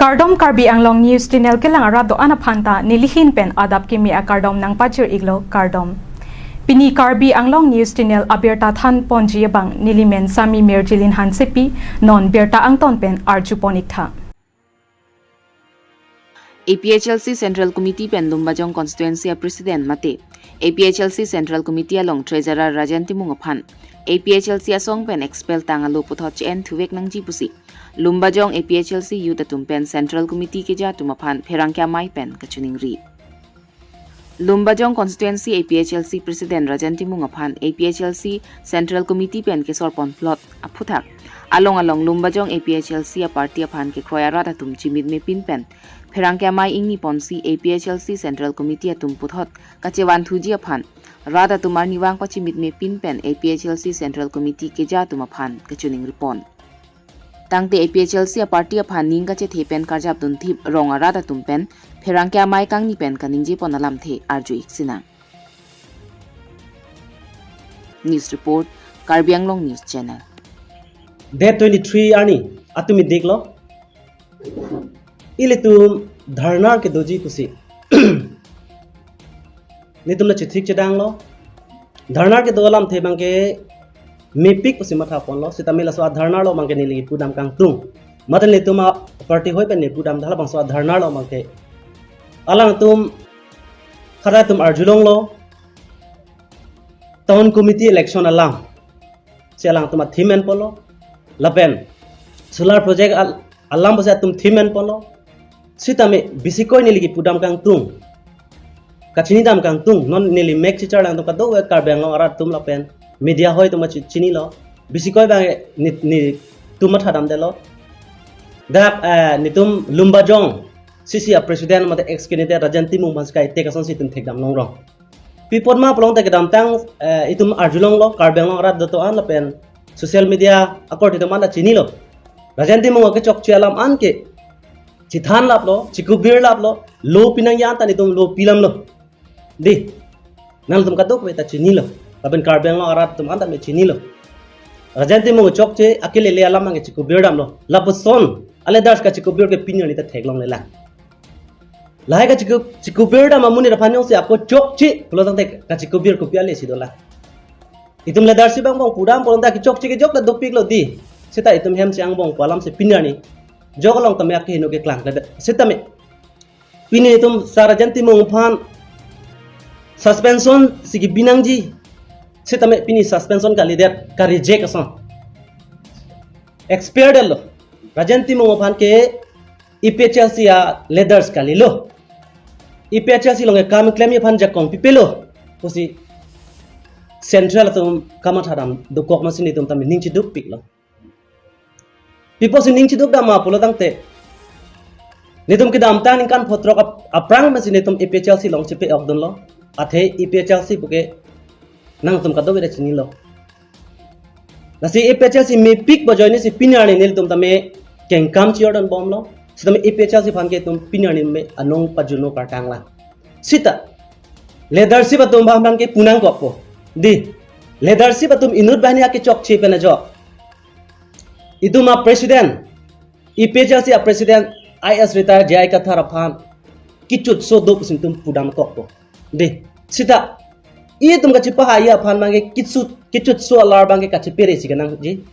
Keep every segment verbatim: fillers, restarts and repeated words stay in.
Kardom, Karbi Anglong News Channel kelang arat do-an aphan ta nelihin pen adap kimi akardom nangpachir-iklo, kardom. Pini Karbi Anglong News Channel abirta than ponji abang nelimen Sami Mirjilin Hansepi, non birta angton pen arju pon-iktha. A P H L C Central Committee pen Lumbajong Constituency a President mate A P H L C Central Committee along Treasurer Rajen Timung aphan A P H L C asong pen expel tang alo puthot che-en thuvek nangji pusi Lumbajong A P H L C youth atum pen Central Committee keja atum aphan pherangke amei pen kachiningri. Lumbajong Constituency A P H L C President Rajen Timung aphan A P H L C Central Committee pen kesor ponplot aphuthak along along Lumbajong A P H L C a party aphan kekroi arat atum chimitme pin pen pherangke amei ingni ponsi A P H L C Central Committee atum puthot kachevanthuji aphan rat atum arnivang pachimitme pin pen A P H L C Central Committee keja atum aphan kachiningri pon. Tangte A P H L C a party aphan ning kachethe pen karjap dunthip rong arat atum pen pherangke amei kangni pen kaningje pon alamthe arju-ik sinang. News report, Karbi Anglong News Channel. Date twenty-three arni, atumi diklo. Ilitum dharna kedoji pusi nelitum la chithik chedanglo. Dharna kedo alamthe abangke mepik pusi matha ponlo, sitame laso adharna along abangke neli pudam kangtung. Mate nelitum a party hoi pen neli pudam, hala bangso adharna along abangke alangtum khara atum arjulonglo, Town Committee election alam si alangtum a-theme en ponlo, lapen solar project al-, alam pusi atum theme en ponlo. Sitame bisikoi neli kipudam kangtung, kachinidam kangtung, non neli mek chichar alangtum kadokave Karbi Anglong arat atum lapen media hoi atum chi-, chinilo. Bisikoi abang ni, nelitum mathadamdetlo. Dak, eh, nelitum Lumbajong C C a President mate ex candidate Rajen Timung aphan skai tek asonsi itum thekdam longrong. Pi apot ma pulote kedamtang, eh, itum arjulonglo, Karbi Anglong arat do-an lapen social media akorte atum anta chinilo. Rajen Timung akechokche alam anke chithanlaplo, chikubirlaplo, lo pinangji anta nelitum lo pilamlo. Dei, nangtum kadokave ta chinilo, lapen Karbi Anglong arat atum anta me chinilo. Rajen Timung chokche akelele alam anke chikubirdamlo. Lapuson a-leaders kachikubir ke pini arni ta theklonglelang. Lahai kachiku-, chikubirdam amonit aphan jongsi ako chokche pulo tangte kachikubir kopi ale si dolang. Itum leadership angbong pudam pulo tangte kechokche kejok ta dopiklo dei. Seta itum hem si angbong pu alamsi pini arni jok along tame akehingno keklang klemdet. Sitame pini itum Sar Rajen Timung aphan suspension si kebi nangji. Sitame pini suspension kalidet, ka-reject ason. Expire detlo. Rajen Timung aphan ke A P H L C a-leaders kalilo. A P H L C along kekam klemji aphan jakong pipelo pusi Central atum kamathadam dokok masi nelitum tame ning chidukpiklo. Pi apotsi ning chidukdam ma pulo tangte, nelitum kedamtang ningkan phongo throk ap-, aphrang masi nelitum A P H L C along chipe-okdunlo. Athe A P H L C puke nangtum kadokave ta chinilo. Lasi A P H L C mepik ajoine si pini arni nelitum tame kengkam chiyordun bomlo. Sitame A P H L C aphan ke itum pini arni me anong pajuno kartanglang. Seta leadership atum abang abangke punangkokpo. Dei, leadership atum inut banghini akechokche pen ajok itum a-president, A P H L C a-president, I A S retired J I Kathar aphan kechutso do pusi itum pudamkokpo. Dei, seta itum kachipahai aphan abangke kechut, kechutso alar abangke kachipere si kenangji.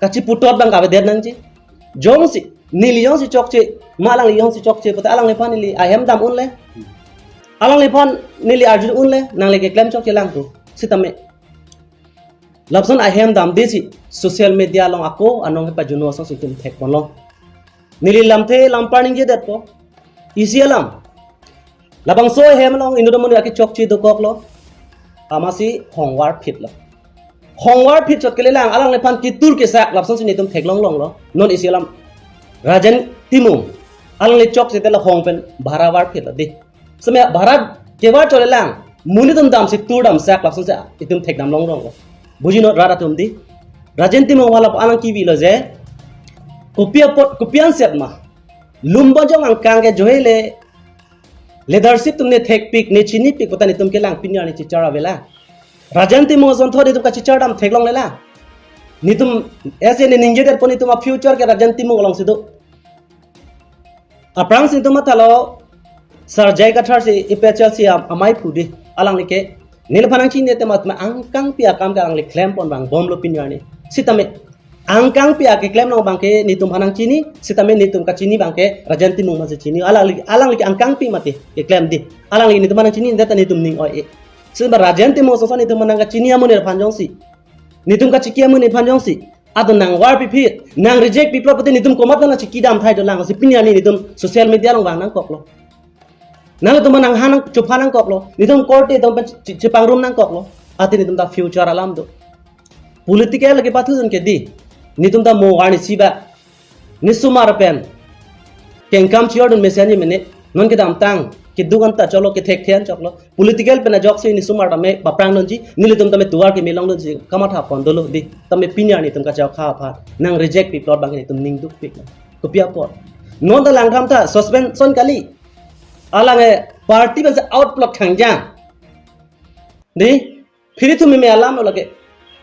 Kachiputot abang kavedet nangji. Jongsi neli jongsi chokche, ma alangli jongsi chokche puta alangliphan neli ahem dam unle, alangliphan neli arju unle, nangli keklem chokche lang pu. Sitame lapuson ahem damde si social media along ako anong kepajuno asonsi itum thekponlong. Neli lamthe lampar ningjedetpo. Isi alam, labangso ahem along inut amonit akechokche dokoklo. Amatsi hongvarphitlo. Hongvarphit chot kelelang, alangliphan ketur kesak, lapusonsi nelitum theklonglonglo. Non isi alam, Rajen Timung alangli chokche te la hong pen bhara varphitlo dei. Sitame bhara kevar cholelang, monit atum damsi tur damsak, lapusonsi itum thekdam longronglo. Bujino rat atum dei. Rajen Timung aphan lapu-an nangkivilo je, kopi apot, kopi anset ma Lumbajong angkang ke joile leadership atum ne thekpik, ne chinipik puta nelitum kelang pini arni chichar avelang. Rajen Timung ason thot itum kachichardam theklonglelang. Nelitum ese ne ningjedetpo, nelitum a-future ke Rajen Timung alongsi do. Aphrangsi netum mathalo Sir J I Kathar si A P H L C am-, amei phu dei, alangli ke neliphan nangchini te mat ma angkangpi akam ke alangli klem pon vangbomlo pini arni. Sitame angkangpi akeklem along abang ke netumphan nangchini, sitame netum kachini abang ke Rajen Timung masi chini. Alangli, alangli ke angkangpi mati keklem dei. Alangli netumphan nangchini, data netum ning oi-e. Sitame Rajen Timung ason netumphan nangkachini amonit aphan jongsi, netum kachiki amonit aphan jongsi atum nangvarpi phit, nang reject pi plot pute netum komat nangchiki dam thai dolang, si pini arni netum social media along vang nangkoklo. Nangtum nanghang nang chupha nangkoklo. Netum korte atum pen che-, chepangrum nangkoklo. Athe netum ta future alam do. Political lake pathu dun ke dei, netum ta mo arnisi ba, nesomar pen kengkam chior dun mesen mene. Non kedamtang keduk anta choklo, kethek the an choklo. Political pen ajoksi nesomar tame paprang dunji, nelitum tame tovar keme long dunji kamatha pon dolo dei. Tame pini arni netum kachokha aphan nang reject pi plot abang netum ning dukpik. Kopi apot? Non ta langtham tha, suspension kali. Alang e party pensi out plot khangjang dei. Phiri thu meme alam lo lake.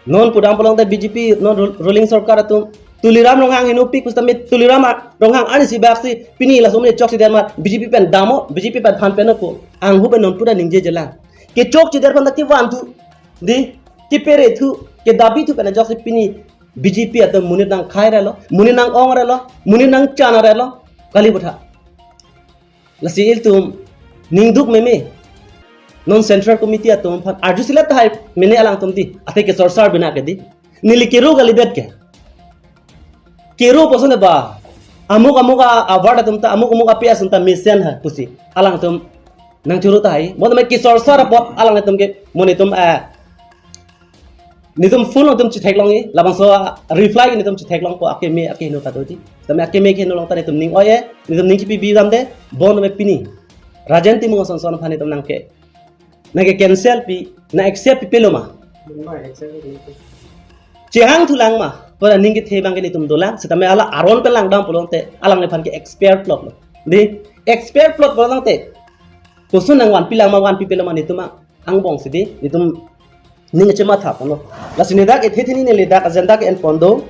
Non pudam pulote B J P, non ru-, ruling sorkar atum Tuliram Ronghang henopik pusitame Tuliram a-, Ronghang arnisi baksi pini laso amonit chokche det ma, B J P pen dam-o, B J P pen phan pen ako. Anghu pen non pura ningjejelang. Kechokche det aphan ta kevan thu dei, kepere thu, kedabi thu pen ajoksi pini B J P atum monit nangkhai relo, monit nang-ong relo, monit nangchan relo, kali butha. Lasi ilitum ning duk meme. Non Central Committee atum aphan arjusi la tahai mene alangtum dei. Athe kesorsar bina ke dei. Neli kero kalidet ke. Kero puson ba, amuk amuk a-award atum ta, amuk amuk a-P S atum ta mesen ha pusi alangtum nangchoro tahai. Mo tame kesorsar apot alangtum ke, mo netum, eh, netum phone along netum chetheklong-i, labangso reply netum chetheklongpo, akeme akeheno ta doji. Tame akeme akeheno along ta netum ning oi-e, netum ning chipi bi dam dei, bonta me pini Rajen Timung ason ason aphan netum nangke, nangke cancel pi, nang accept pi pelo ma? Chehang thulang ma? Pada ning kethe abang ke netum dolang, sitame ala aron pen langdam pulote, alangliphan ke expert plot lo. Dei, expert plot pulote, koson nangvanpi lang ma, vanpi pelo ma netum ma? Angbong si dei, netum ning chematha ponlo. Lasi nedak ethe thini neli dak agenda ke-en pon do.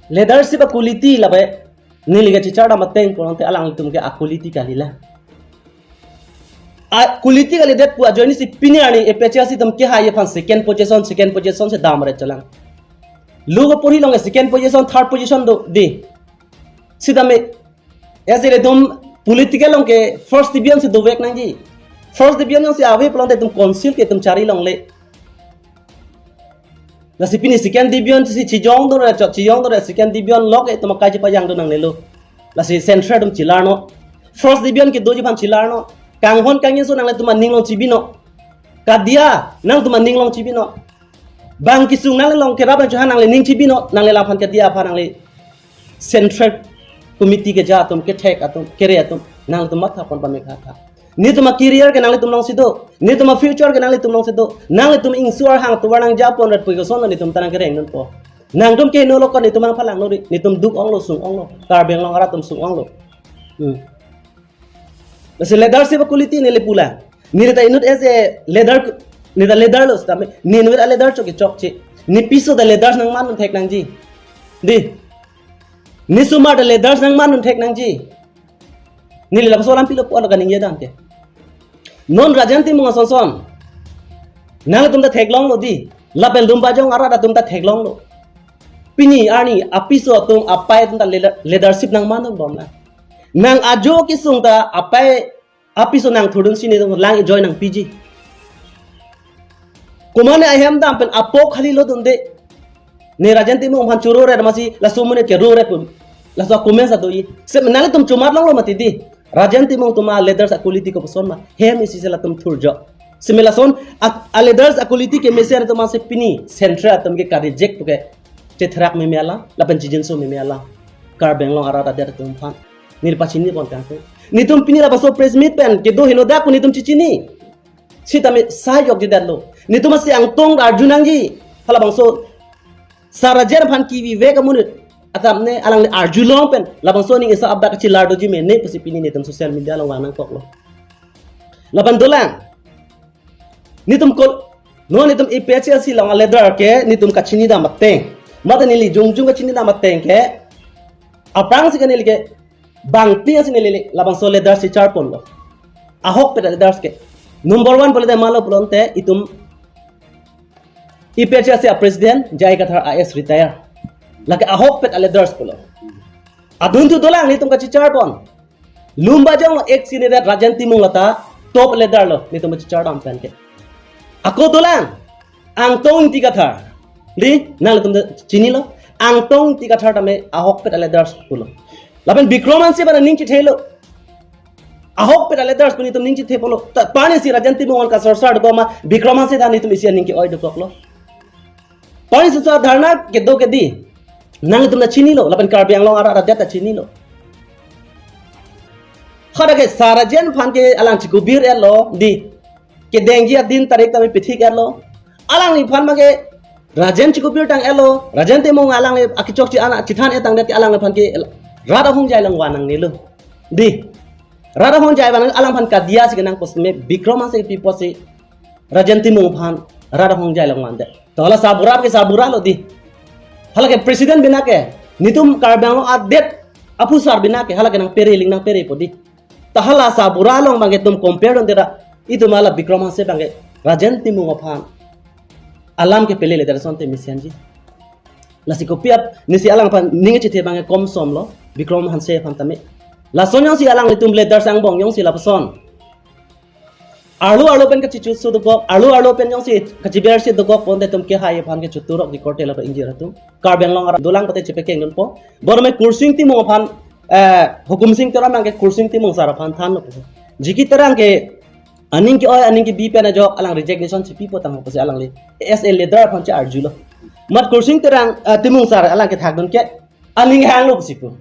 Leadership a-quality lapen neli kachechar dam ateng pulote alangtum ke a-quality kalilang. A-quality kalidet pu ajoine si pini arni A P H L C atum kehai aphan second position, second position si dam ret chelang. Lo keporhi along ke second position, third position do dei. Sitame ejele atum political along ke first division si dovek nangji. First division along si ave pulote itum council ke itum chari longle. Lasi pini second division si chijong dore chok, chijong dore second division lo ke itum akai chepajang do nangnelo. Lasi central atum chelarno. First division kedoji aphan chelarno. Kanghon kangni so nanglitum aning along chibino. Kadia nangtum aning along chibino. Bang kesung nangli long kerap nangchohang nangli ning chibino, nangli laphan kadia aphan nangli Central Committee keja atum, kethek atum, kere atum, nangtum matha pon pame kha tha. Netum a-career ke nanglitum alongsi do, netum a-future ke nanglitum alongsi do, nanglitum ingsu arhang tovar nangja pon rat pu koson netum ta nangkereng dunpo. Nangtum keheno lo ko netum nangphalang lo dei, netum duk onglo sung onglo, Karbi Anglong arat atum sung onglo. Hmm. Lasi leadership quality neli pulang. Neli ta inut as a leader, neli ta leader lo sitame, ne inut a-leader chok ke chokche. Ne piso ta leaders nangman thek nangji. Dei. Nesomar ta leaders nangman thek nangji. Neli lapuson alam pilo pu alo kaningje dam ke. Non Rajen Timung ason ason, nangtum ta theklonglo dei. Lapen Lumbajong arat atum ta theklonglo. Pini arni apiso atum, apei atum ta leader-, leadership nangman bomlang. Nang ajo kesung ta apei apiso nangthurdun si netum lang enjoy nangpiji. Komane ahem dam pen apok khali lo dunde. Ne Rajen Timung aphan choro re masi laso amonit ke ro re pu. Laso a-comments do-i. Se nanglitum chomat longlo mati dei. Rajen Timung atum a-leaders a-quality kopuson ma? Hem isi si latum thurjo. Sitame lason a, a-leaders a-quality kemesen atum si pini central atum ke ka-reject puke chetherak meme alam, lapen chijinso meme alam. Karbi Anglong arat adet atum aphan neli pachini pon tangte. Netum pini labangso press meet pen kedo henodak pu netum chechini. Sitame sai jokje detlo. Netum asi angtung arju nangji. Halabangso Sir Rajen aphan kivivek amonit atum ne alangli arjulong pen labangso aning esa abdak chelar doji mene pusi pini netum social media along vang nangkoklo. Lapen dolang. Netum kol, non netum A P H L C along a-leader ke netum kachini dam ateng. Mate neli jongjong kachini dam ateng ke. Aphrangsi ke neli ke Bangphi asi nelele, labangso leaders si charponlo. Ahokpet a-leaders ke. Number one pulote malo pulote itum A P H L C a-president J I Kathar I A S retire. Lake ahokpet a-leaders pulo. Adunthu dolang netum kachicharpon. Lumbajong lo ex-candidate Rajen Timung lata top leader lo netum kachichardam pen ke. Ako dolang Angtong Ingti Kathar. Di, nanglitum ta chinilo. Angtong Ingti Kathar tame ahokpet a-leaders pulo. Lapen Bikram Hanse aphan ning chithelo. Ahokpet a-leaders pu netum ning chithepolo. Ta pani si Rajen Timung an kasorsar dokok ma Bikram Hanse ta netum isi aning ke-oi dokoklo. Pani si sa dharna kedo ke di. Nanglitum ta chinilo. Lapen Karbi Anglong arat adet ta chinilo. Hadak ke Sir Rajen aphan ke alang chikubir etlo di. Kedengji adin tarik tame pithik etlo. Alangliphan abangke Rajen chikubir tang etlo. Rajen Timung alangli akichok chi ana chithan etang det ke alangliphan ke rat ahongjai along van nangnelo. Di. Rat ahongjai van nang alangphan kadiya si kenang pusitame Bikram Hanse pi pusi Rajen Timung aphan rat ahongjai along van det. To hala sabura ke sabura lo di. Hala ke president bina ke. Netum Karbi Anglong adet aphusar bina ke. Hala ke nangpere ling nangperepo di. Ta hala sabura along abangke itum compare dun tera. Itum hala Bikram Hanse abangke Rajen Timung aphan alam kepele le tera asonte mesenji. Lasi kopi apni si alangphan ning chithe abangke komsom lo Bikram Hanse aphan tame. Lason jongsi alanglitum leaders angbong jongsi lapuson arlo arlo pen kachichusu dokok, arlo arlo pen jongsi kachibersi dokok ponte itum kehai aphan ke chuturok di korte lapen ingjir atum. Karbi Anglong arat dolang pate chipekeng dunpo. Bor me Kursing Timung aphan, eh, Hukum Sing Teron abangke Kursing Timung sar aphan thanlo. Jiki Terang ke aning ke-oi aning kebi pen ajok alang resignation chipipo tang pusi alangli as a leader aphan che-arjulo. Mat Kursing Terang, eh, Timung sar alang kethak dun ke aning hanglo pusi pu.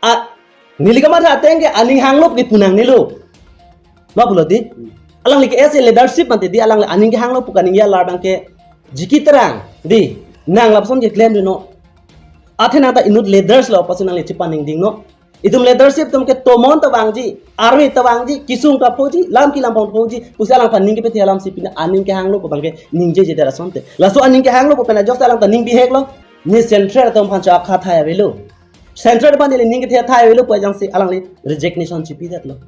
A, neli kamatha ateng ke aning hanglo ke pu nangnelo. Ma pulo di. Alangli ke as a leadership mate di alang aning kehanglo pu kaningje alar abangke Jiki Terang di. Nang lapuson keklem dunnon. Athe nang ta inut leaders lo pusi nangli chipaningdingnon. Itum leadership atum ke tomon ta vangji, arve ta vangji, kesung ta phoji, lam kelam pon phoji, pusi alangphan ning kepethe alam si pini aning kehanglo pu abangke ningjeje det asonte. Laso aning kehanglo pu pen ajok alang ta ning bihek lo. Ne central atum aphan cha khathai avelo. Central aphan neli ning kethe thai avelo pu ajang si alangli resignation chipi det lo.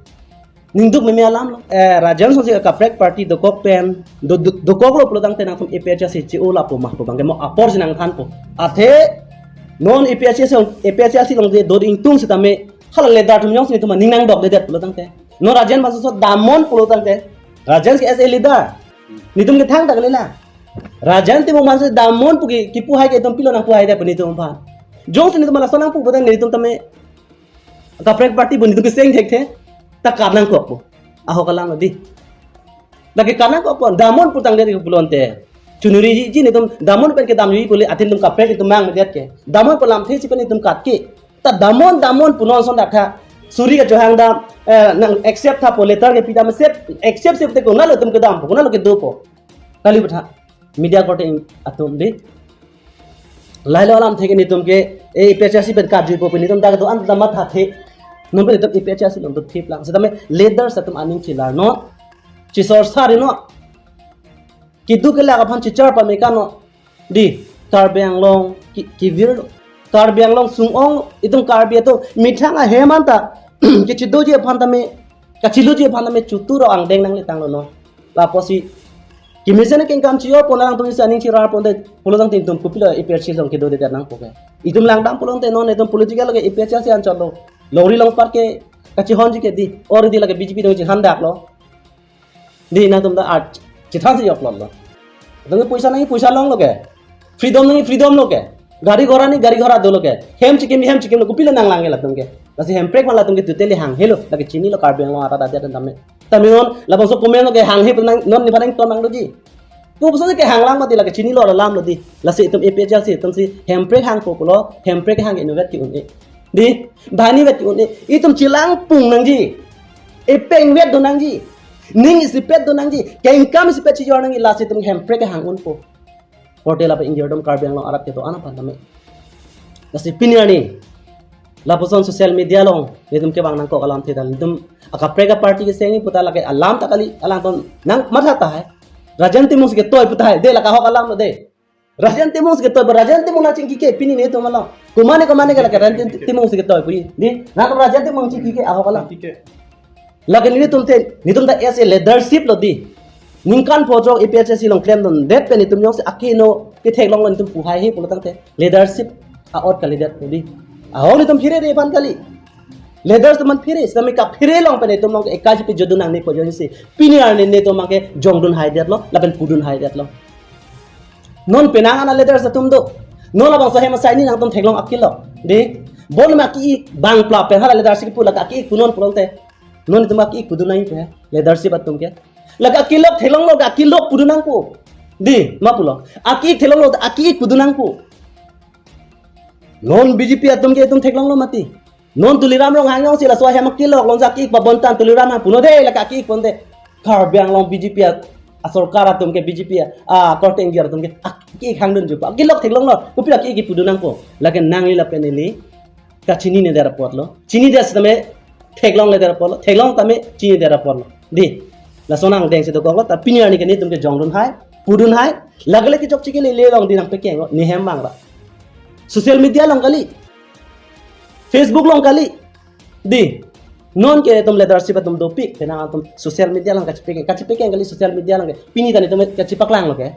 Ning duk meme alam lo. Eh, Rajen asonsi kaprek party dokok pen, do, do, dokok lo pulo tangte nangtum A P H L C chi-o lapu ma pu abangke mo apor si nangthanpo. Athe non A P H L C along, A P H L C along je do ingtung sitame hala leader atum jongsi netum aning nangdokdedet pulo tangte. Non Rajen aphan so damnon pulo tangte. Rajen ke as a leader. Netum kethang ta kalila. Rajen Timung aphan so damnon pu ke kipu hai ke itum pilo nangpu hai det pu netum aphan. Jongsi netum lason nangpu pu tangte netum tame kaprek party pu netum keseng thekthe. Ta kap nangkokpo. Ahok alam lo di. Lake kap nangkokpo. Damnon pu tangte pulote. Chunuriji netum damnon pen kedamji pule atin netum kaprek netum mangmedet ke. Damnon pu lamthe si pen netum kat ke. Ta damnon damnon pu non ason dak tha. Suri kachohang dam, eh, nang accept tha pu letter kepi dam accept, accept accept te konatlo itum kedampo, konatlo kedopo. Kali pu tha. Media korte atum di. Lahelo alamthe ke netum ke, eh, A P H L C pen karjuipo pu netum dak do-an ta mathathe. Non pen netum A P H L C along do thip lang. Sitame leaders atum aning chelarnon. Chisorsarinon. Keduk kelak aphan chichar pame kanon. Di, Karbi Anglong ki, kevirlo. Karbi Anglong sung-onglo. Itum Karbi atum methang ahem anta kechidoji aphan tame, kachiluji aphan tame chuturok angdeng nangle tanglo non. Lapusi kemesen akengkam chi-o pon alangtum isi aning chirar ponte pulo tangte itum kopilo A P H L C along kedodedet nangpo ke. Itum langdam pulote non itum political ke A P H L C anchot lo. Longri longpat ke kachihonji ke di. Or di lake B J P along chihandaklo. Di nangtum ta art chithan si yok lon lo. Tangte poisa nangji poisa longlo ke. Freedom nangji freedom lo ke. Gari ghora nangji gari ghora dolo ke. Hem chikim hem chikim lo kopilo nanglang ke latum ke. Lasi hemprek ma latum ke totally hanghelo. Lake chinilo Karbi Anglong arat adet tame. Tame non labangso comment lo ke hanghe pu nang non nephan nangton nangdoji. Pu puson ke hanglang mati lake chinilo alam lo di. Lasi itum A P H L C atum si hemprek hangpo pulo, hemprek hang inutvet ke-un-e. Di, bani vet ke-un-e. Itum chelang pung nangji. Epeng vet do nangji. Ning isipet do nangji. Kengkam isipet chijor nangji. Lasi itum hemprek hang unpo. Korte lapen ingjir atum Karbi Anglong arat kedo-an aphan tame. Lasi pini arni. Lapuson social media along. Netum kevang nangkok alamthe ta. Netum akaprek aparty keseng ni puta lake alam ta kali. Alangtum nangmatha tahai. Rajen Timung si ketoi puta hai. De lake ahok alam lo de. Rajen Timung si ketoi, Rajen Timung nangchingki ke pini netum along. Komatne komatne ke lake Rajen Timung si ketoi pu. Dei, nangtum Rajen Timung chingki ke ahok alam. Lake netum te, netum ta as a leadership lo dei. Ningkan pho ajok A P H L C along klemdundet pen netum jongsi akeno ketheklonglo netum pu haihe pulo tangte leadership a-ot kalidet dei. Ahok netum pherere aphan kali. Leaders atum aphan phere, sitame kaphere along pen netum along ke ekai chipi jodun nangne pu ajoine si pini arni netum along ke jongdun haidetlo, lapen pudun haidetlo. Non penang ana leaders atum do. Non labangso hem asai ni nangtum theklong akilok. Dei, bon ma ki bang pla pen hala leadership pu lake ki punon pulote. Non itum ki pudun nangji pe leadership atum ke. Lake akilok theklonglo, akilok pudun nangpo. Dei, ma pulo. Aki theklonglo, aki pudun nangpo. Non B J P atum ke itum theklonglo mati. Non Tuliram Ronghang jongsi laso ahem akilok along jaki ik pabontan Tuliram Ronghang punon dei, lake ki ik ponde. Karbi Anglong B J P a, asorkar atum ke B J P a, akorte ingjir atum ke aki ik hangdun jupa. Akilok theklonglo, kopi aki ik pudun nangpo. Lake nangli lapen neli kachinine det apotlo. Chinidet sitame theklongledet apotlo. Theklong tame chinidet apotlo. Dei, lason angdeng si dokoklo, ta pini arni ke netum ke jongdun hai, pudun hai. Lake le kechokche kelele along dei nangpekenglo, ne hem bang ra. Social media along kali. Facebook along kali. Dei, non ke itum leadership atum dopik, penang atum social media along kachepekeng, kachepekeng kali social media along ke. Pini ta netum kachepaklanglo ke.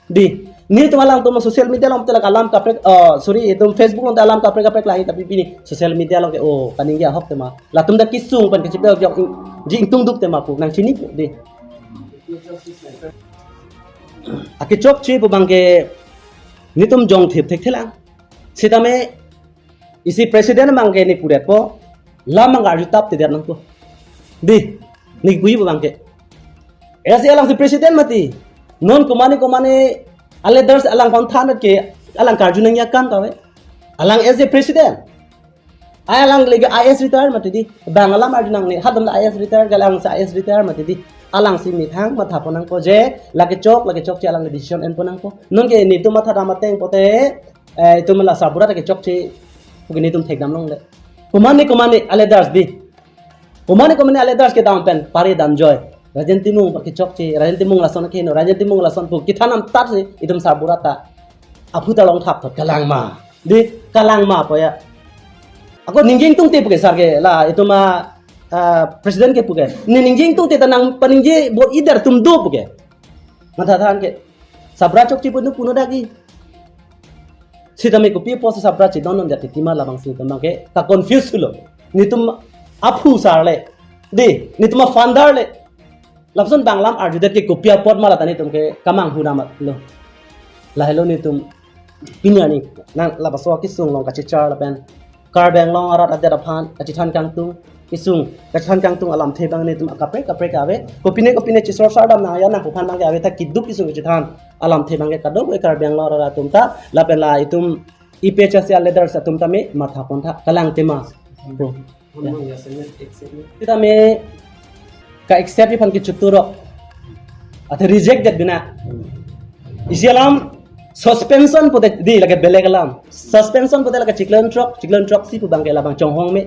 Dei, netum alangtum social media along te lake alam kaprek, oh, sorry, itum Facebook along te alam kaprek kaprek lahai, tapi pini social media along ke, oh, kaningje ahok tema. Latum ta kesung pen kachepe jok ing-, ji ingtungduk tema pu, nangchini pu, dei. Akechokche pu abang ke netum jongthip thekthelang. Sitame isi president abang ke ne pudet po, lam abang arjutap tedet nangpo. Dei, ne puji pu abang ke. Isi alangsi president mati. Non komatne komatne aleaders alangphan than ke alang karju nangji akam kave. Alang as a president. Ai alang lake I A S retire mati dei. Bang alam arju nangne, hadam la I A S retire, galang sa I A S retire mati dei. Alangsi methang mathapon nangpo je, lake chok, lake chokche alang decision enpon nangpo. Non ke netum matha dam ateng pote, eh, itum la sabura ta kechokche, puke netum thekdam longle. Komatne komatne aleaders dei. Komatne komatne aleaders kedam pen pare damjoi. Rajen Timung pa kechokche, Rajen Timung lason keno, Rajen Timung lason pu kethan amtat si itum sabura ta aphu ta longthap thot kalang ma. Dei, kalang ma po ya. Ako ningje ingtungte puke sar ke la itum a, ah, president ke puke. Ne ningje ingtungte ta nangpaningje bor-idet atum do puke. Matha than ke. Sabura chokche pu nu punon dagi. Sitame kopi apotsi sabura chedondon jati tima labangsi itum abang ke ka-confuse lo. Netum aphu sar le. Dei, netum a-founder le. Lapuson bang alam arjudet ke kopi apot ma la ta netum ke kamanghu dam lo. Lahelo netum pini arni nang labangso kesung along kachechar lapen Karbi Anglong arat adet aphan kachethan kangtung, kesung kachethan kangtung alamthe abang netum akaprek kaprek ave. Kopine kopine chesor sardam nang ya nangpuphan abang ke ave ta keduk kesung kachethan alamthe abang ke kadokave Karbi Anglong arat atum ta lapen la itum A P H L C aleaders atum tame mathapon tha kalang tema. Pu. Sitame ka-accept ji aphan kechuturok. Athe reject det bina. Isi alam suspension pote dei lake belek alam. Suspension pote lake chiklo throk, chiklo throksi pu abang ke labang chonghong me.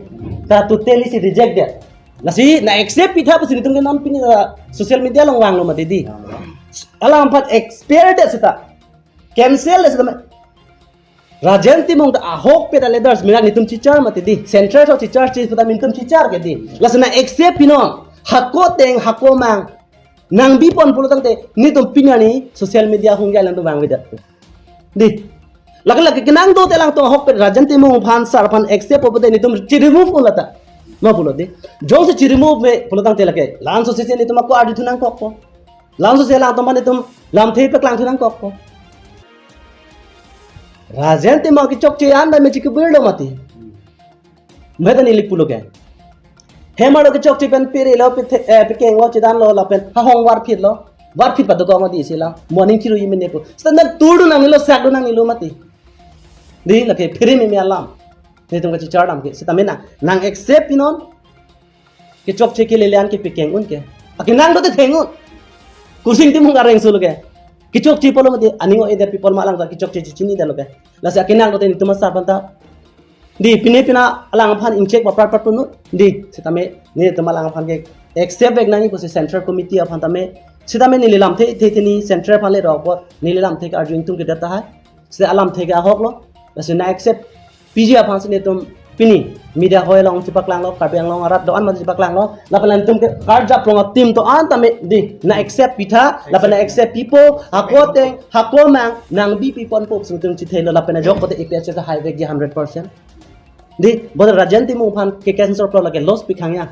Ta totally si reject det. Lasi nang-accept pitha pusi netum ke non pini la social media along vanglo mati dei. Alangphan expel det seta. Cancel det seta. Rajen Timung ta ahokpet aleaders minak netum chechar mati dei. Central so chechar chi puta netum chechar ke dei. Lasi nang-accept pinon. Hako ateng, hako amang nangpipon pulo tangte netum pini arni social media ahung ke alang tu vangvedet. Dei. Lake lake kenang dote alangtum ahokpet Rajen Timung aphan sar aphan accept pote netum chi-remove un lata. Ma pulo dei. Jongsi chi-remove me pulo tangte lake. Laso sese netum ako arjuthu nangkokpo. Laso sese alangtum aphan netum lamthe paklangthu nangkokpo. Rajen Timung kechokche an ba me chikibirlo mati. Meta neli pulo ke. Hem arlo kechokche pen pirelo pithe, eh, pikenglo chedanlo lapen hahong varphitlo. Varphit padokok ma dei isi la. Morning chiru yimine pu. Standard turdun nangnelo sakdun nangnelo mati. Dei lake phere meme alam. Netum kachechar dam ke. Sitame nang, nang-accept pinon. Kechokche kelele an kepikeng un ke. Akenang dote theng un. Kursing Timung areng sulo ke. Kechokche pulo mati aning o-edet pi apot ma alang ta kechokche chechinidetlo ke. Lasi akenang dote netum asar aphan ta. Dei pine pina alang aphan inchek paprat pat punu. Dei sitame netum alang aphan ke accept vek nangji pusi central committee aphan tame. Sitame neli lamthe the the ni central aphan le rok apot neli lamthe ke arju ingtung kedet tahai. Se alamthe ke ahok lo. Lasi nang-accept piji aphan si netum pini media hoi along chepaklanglo, Karbi Anglong arat do-an mati chepaklanglo. Lapen netum ke karjap rong team do-an tame di nang-accept pitha, lapen nang-accept pipo, hako ateng, hako amang, nangbi piponpo si netum chethelo, lapen ajok pote A P H L C highway ke hundred percent. Di, bote Rajen Timung aphan ke cancel pro lake loss pikhangya.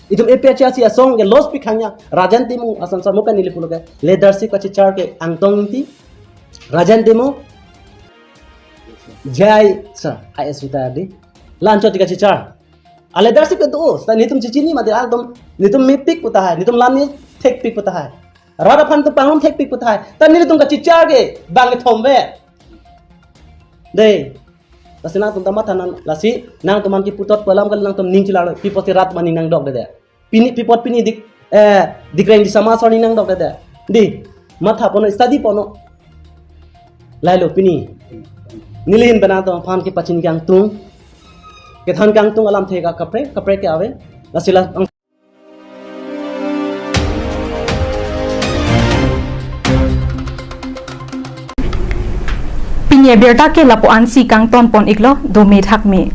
Itum A P H L C asong ke loss pikhangya. Rajen Timung ason sa mukan nili pulo ke leadership kachechar ke Angtong Ingti, Rajen Timung, Jai sir, I S retired di. Lanchot kachechar. A leadership ke do, sa netum chechini mati altum, netum mepik pu tahai, netum lam nithekpik pu tahai. Rat aphan tu pangrum thekpik pu tahai. Ta nelitum kachechar ke bang kethom ve. Dei. Lasi nangtum ta matha nang, lasi nangtum aphan keputhot pu alam kali, nangtum ning chelarlo, pi apotsi rat aning nangdokdedet. Pini pi apot pini dik, eh, Dikreng Disama asor aning nangdokdedet. Di, matha ponnon, study ponnon. Lailo pini. Neli ahin pen nangtum aphan kepachini kangtung. Kethan kangtung alamthe ke kaprek, kaprek ke ave. Lasi la Pini abirta ke lapu-an si kangton pon iklo, dome thakme.